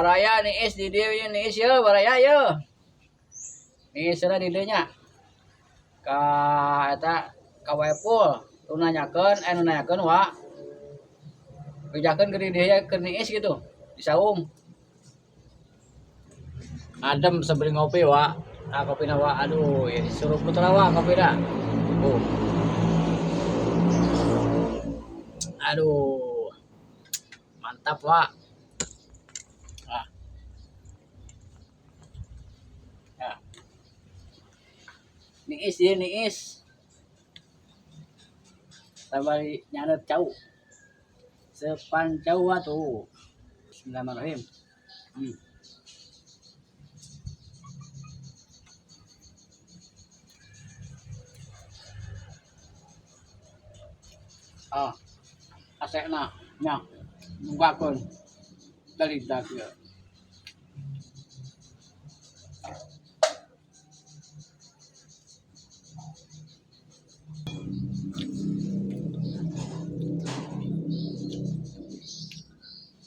Baraya niis di dieu ieu niis yeuh baraya yeuh. Niis heula di dieu nya. Ka eta ka Waepul nu nanyakeun eh nu nanyakeun wa bejakeun ke di dieu keur niis kitu di saung. Adem seberi ngopi wa. Nah kopina wa aduh disuruh putra wa kopina. Aduh. Mantap wa. Nah. Ya. Niis ieu niis. Sabari nyaret cau. Sepan cau atuh. Bismillahirrahmanirrahim. Ah. Asena nya bukakeun dari ieu.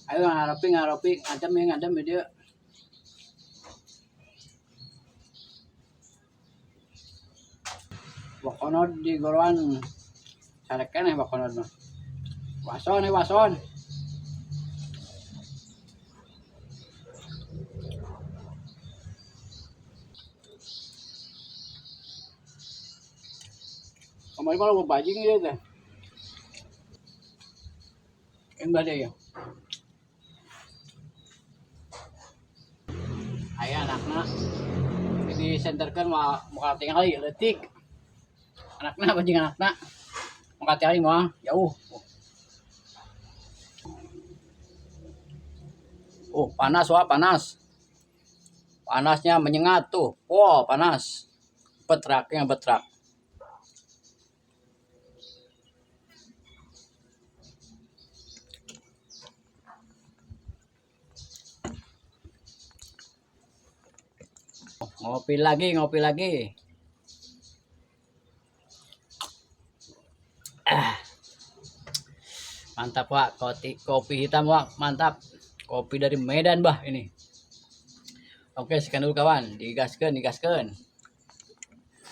Ayo ngaropi ngaropi ngadem ya ngadem ya dia. Bakonod di goroan sarek keneh bakonod mah. Wason wason. Kemarin malah mau bajing dia teh. Yang badai ya. Aya anakna disenterkeun moal tingali leutik. Anakna bajing anakna moal tingali moal jauh. Oh, panas wah panas. Panasnya menyengat tuh. Wah, panas. Betraknya betrak. Ngopi lagi, ngopi lagi. Ah. Mantap Pak, kopi hitam Pak, mantap. Kopi dari Medan bah ini. Oke, sekian dulu kawan, digaskeun, digaskeun.